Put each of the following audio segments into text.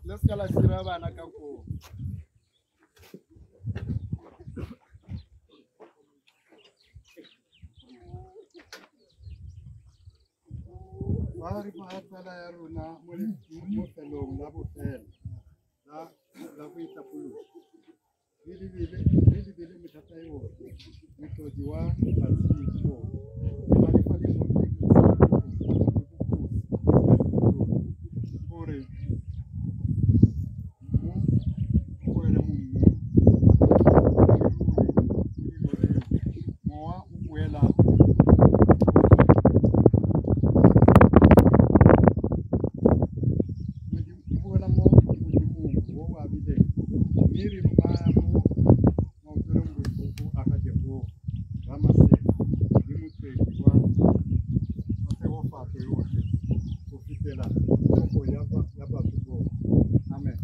Le se ka la sira bana ka koo. Fa re boga tsala ya rona mo felong la bofelo la boitapoloso re lebile mothata yotlhe, motlodi wa batshenyi botlhe, le balefa le bogosi ka dilo tsotlhe, gore mmu o boele mo mmung, le lerole mo leroleng, mowa o boela mo Modimong o o abileng, mme re lo baya mo mautlwelobotlhoko a ga Jehofa Ramasedi le Motswedi wa tshegofatso yotlhe go fitlhela tsogo ya baswi botlhe. Amen.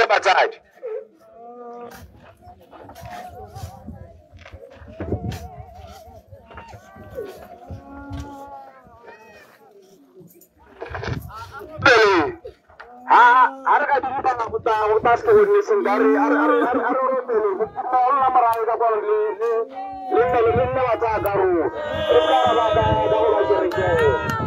Batsadi. Pele. Ha re ka diripana go tla se go sentle a re ropele go nna morago ka kwa le nne le nne wa tsaya karolo re ka ra ba ka go ba kerekeng.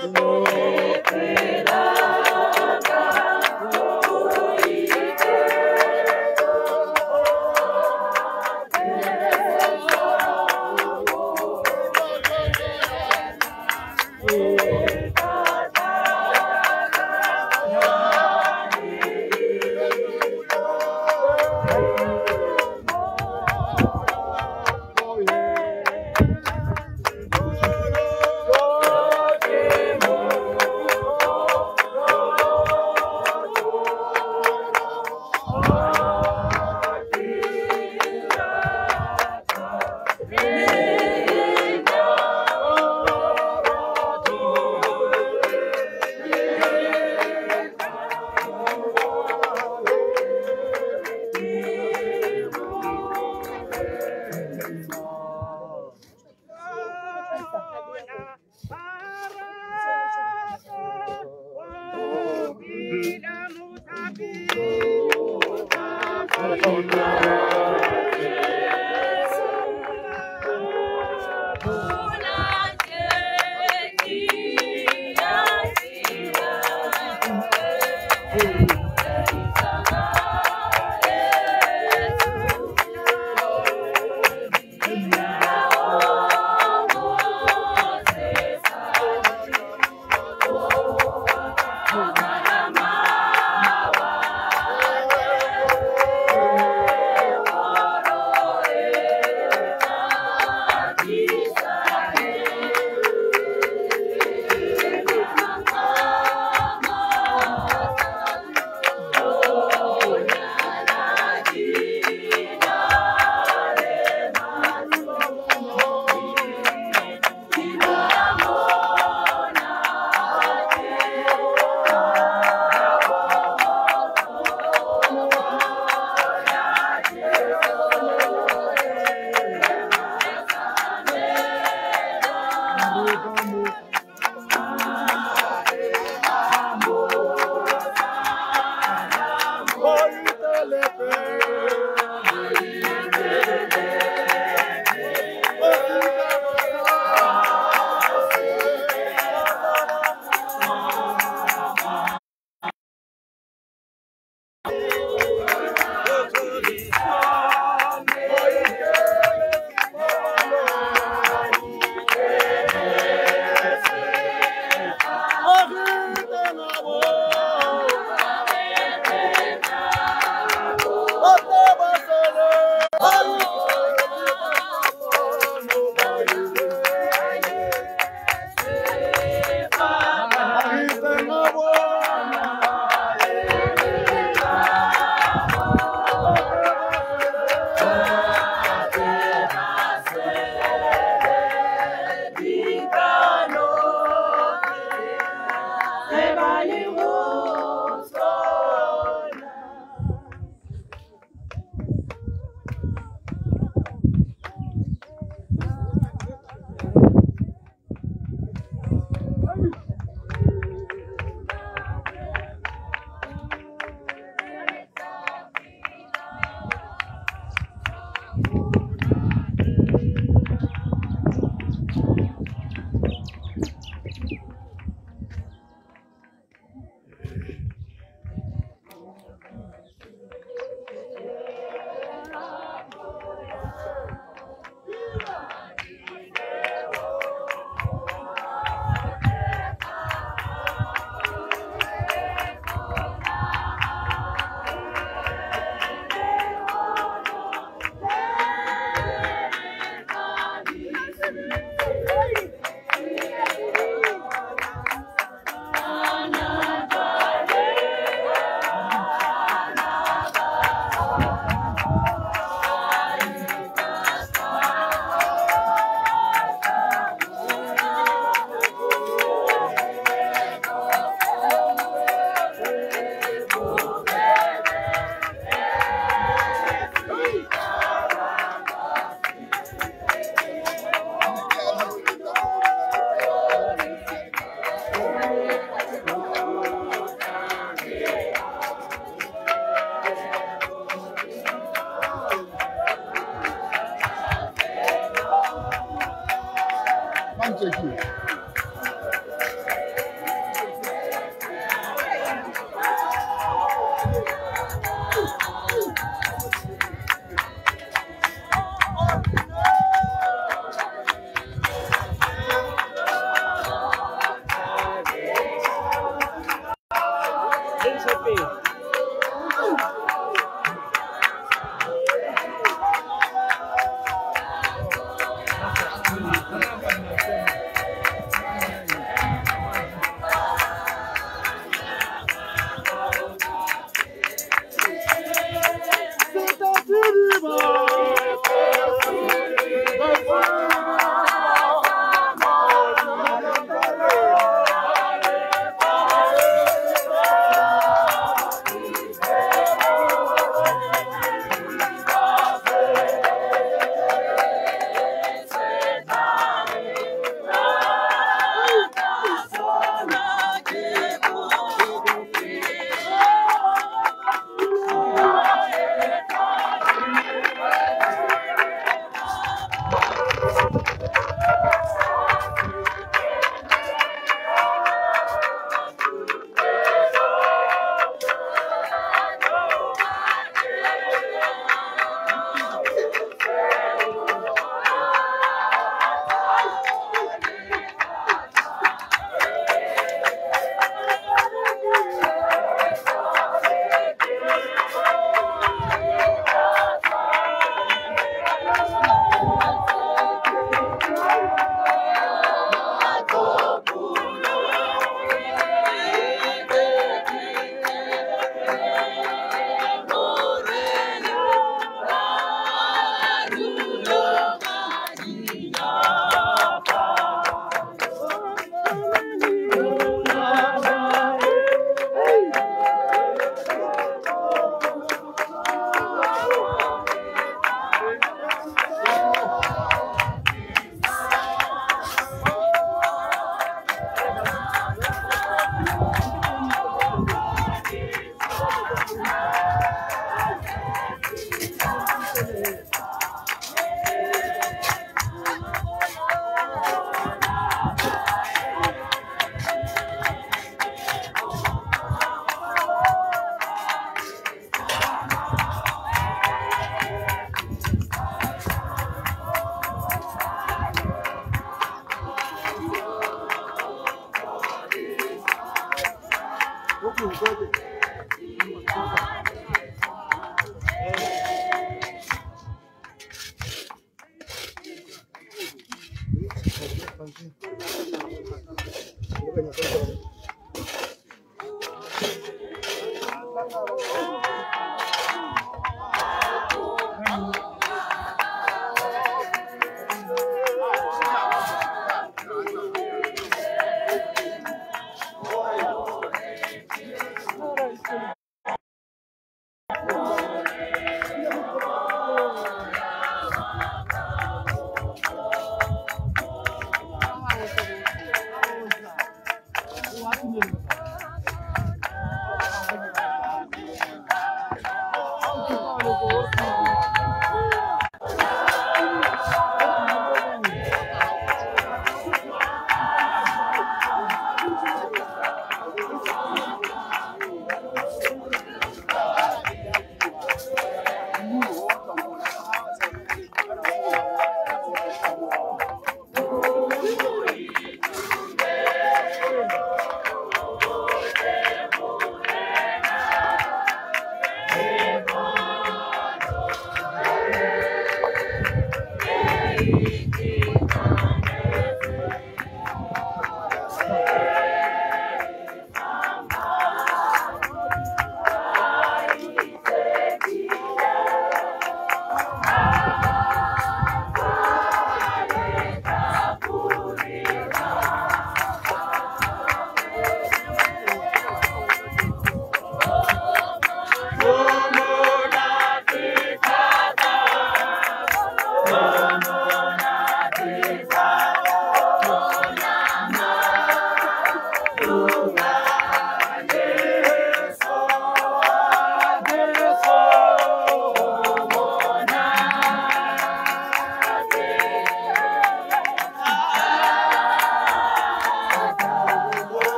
Thank you.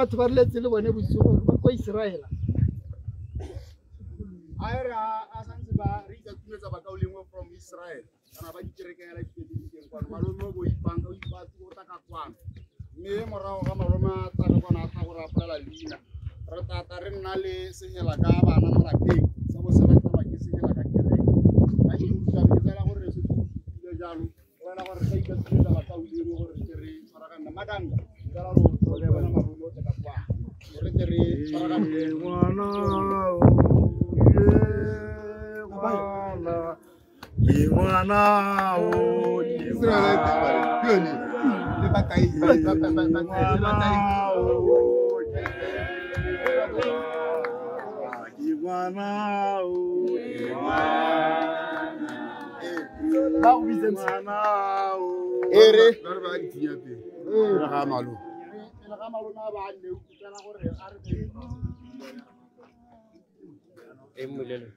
batho ba re letse le bone bosigo ba kwa Israela. A re a santse ba re ikatumetsa bakaulengwe from Israel kana ba dikerekela dipeding kwano malome o bo ipanka o ipatse o tla ka kwano mme morago ga malome a tla ka kwano a tla go re apolela leina re tata re nna le sehela ka bana mo lapeng sa bo se latelwa ke sehela ka kereke ka ke utlwa ke tsela gore re se tsile jalo wena gore re ikatumetsa bakaulengwe gore re re tshwaragane madanga tsela ro re bona malome o tla ka kwano re tle re tshwaragane ngwana ngwana o Israel le ba kae le ba kae ngwana o ba go bitse ngwana o ere ba re ba ditinya pele ga malo pele ga malo na ba nne o tsela gore a re e mmolelo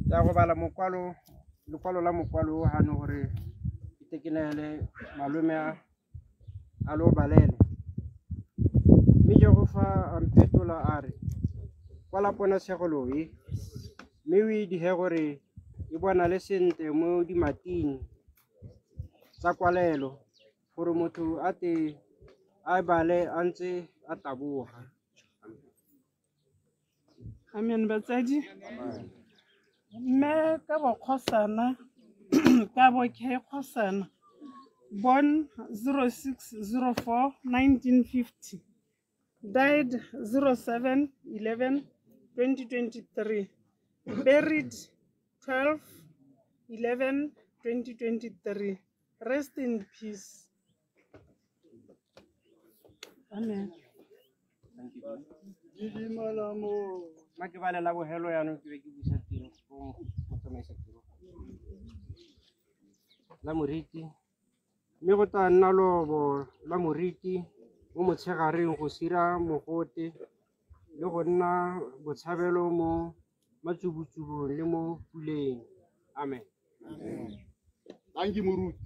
Ya go bala mokwalo lekwalo la mokwalo o hano gore itekenele malome a lo balele mme Jehofa a mphetola a re kwala ponatshegelo e mme o e dihe gore e bonale sentle mo dimating tsa kwalelo gore motho a te a bale a ntse a taboga. Amen batsadi. Mme ka bo Kgosana ka bo K Kgosana born 0604 1950 died 07 11 2023 buried 12 11 2023 rest in peace. Amen. Thank you. Ma ke bale la bohelo yaanong ke be ke busa tiro ko motsamaisa tiro la moriti mme go tla nna lobo la moriti mo motshegareng go sira mogote le go nna botshabelo mo matsubutsubong le mo puleng. Amen. Thank you moruti.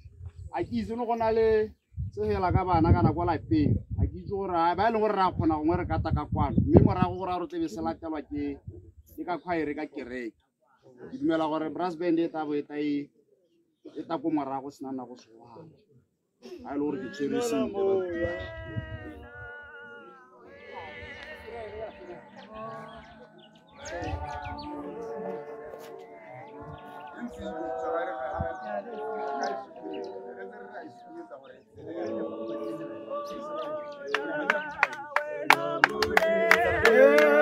A ke itse le go na le tsegela ka bana kana kwa lapeng a ke itse gore ba e leng gore re a kgona gongwe re kata ka kwano mme morago gore a re tlebe se latelwa ke ka khwaere ka kereke ke dumela gore brass band e tla bo e tla e tla ko morago sena nako sewana a e le gore ke tshwere sentle. Yeah.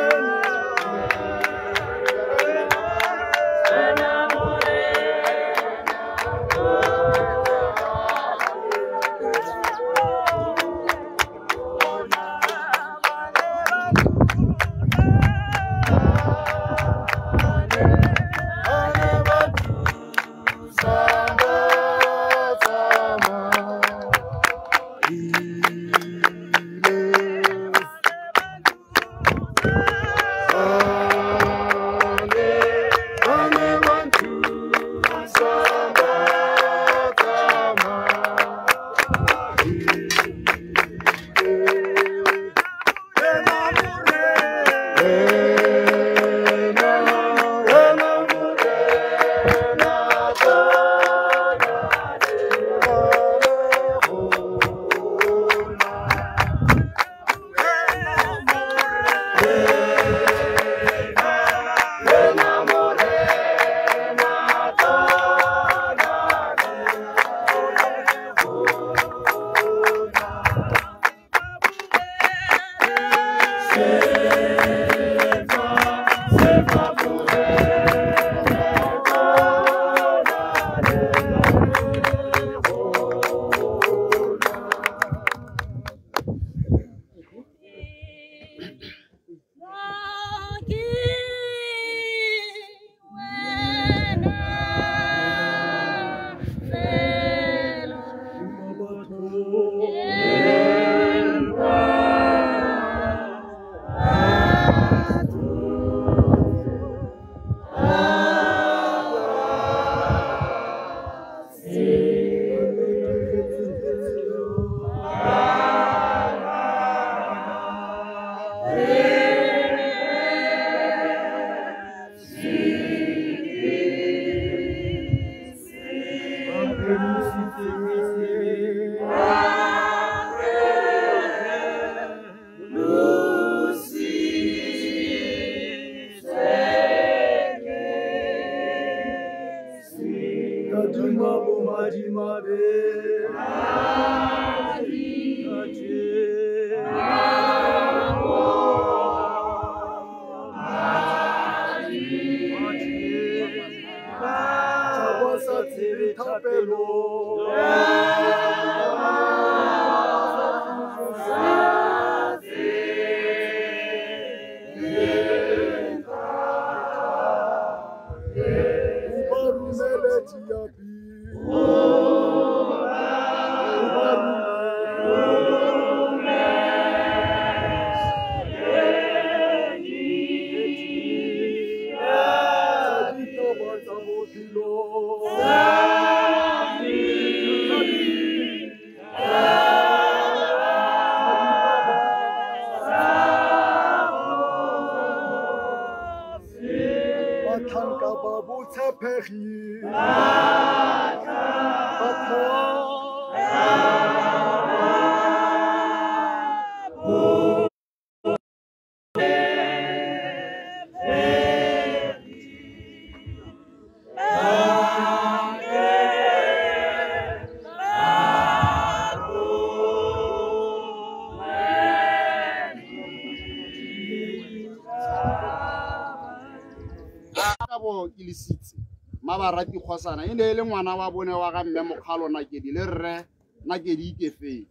Mabarati Khosana e ne e le ngwana wa bone wa ga mme Mokgalo Nakedi le rre Nakedi Ikefeng.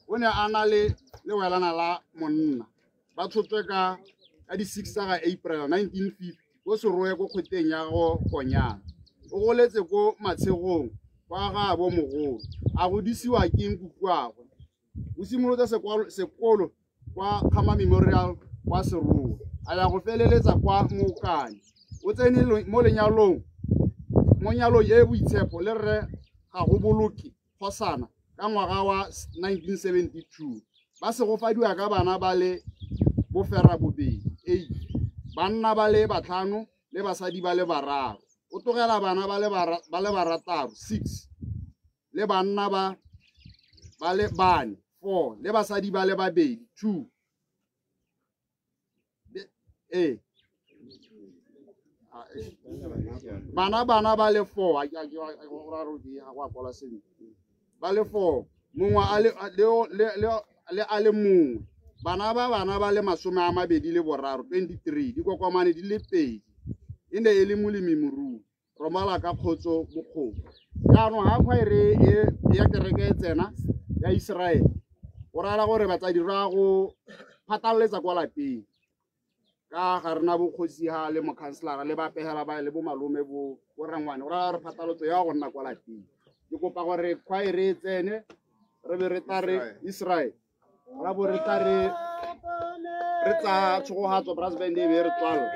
O ne a na le lewelana la monna. Ba tshotswe ka di 6 tsa April 1950 ko Serowe ko kgweteng ya go Konyana. O goletse ko Matshegong kwa ga bo mogolo. A godisiwa ke nkukuagwe. O simolotse sekolo kwa Khama Memorial kwa Serowe. A ya go feleletsa kwa Mokane. O tsene mo lenyalong mo nyalong e boitshepo le rre ga go boloke Khosana ka ngwaga wa 1972. Ba segofadiwa ka bana ba le bofera bobedi 8, banna ba le batlhano le basadi ba le bararo. O tlogela bana ba le barataro 6 le banna ba le bane 4 le basadi ba le babedi 2. Bana ba le 4 ba le 4 mongwe a le a le mongwe. Bana ba le 23 23 dikokomane di le 2. E ne e le molemi morui. Romala ka kgotso mokgomo. Jaanong ha khwaere e ya kereke e tsena ya Israel, go raya gore batsadi ra go phatalletsa kwa lapeng. Ka ga rena bokgosi ha le mokhanselara le bapegela ba le bo malome bo rangwane, go raya gore phatalotso ya go nna kwa lapeng. Ke kopa gore khwaere e tsene re be re tla re Israel, ra bo re tla re tsa tshogogatso brass band e be re tswala.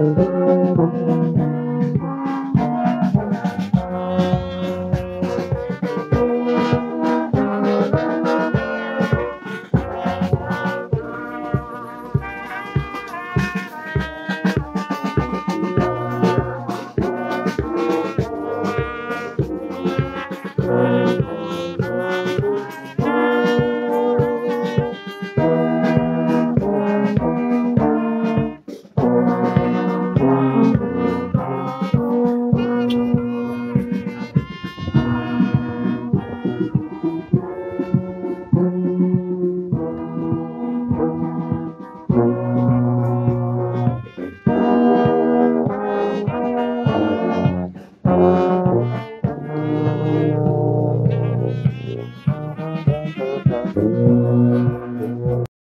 Thank you.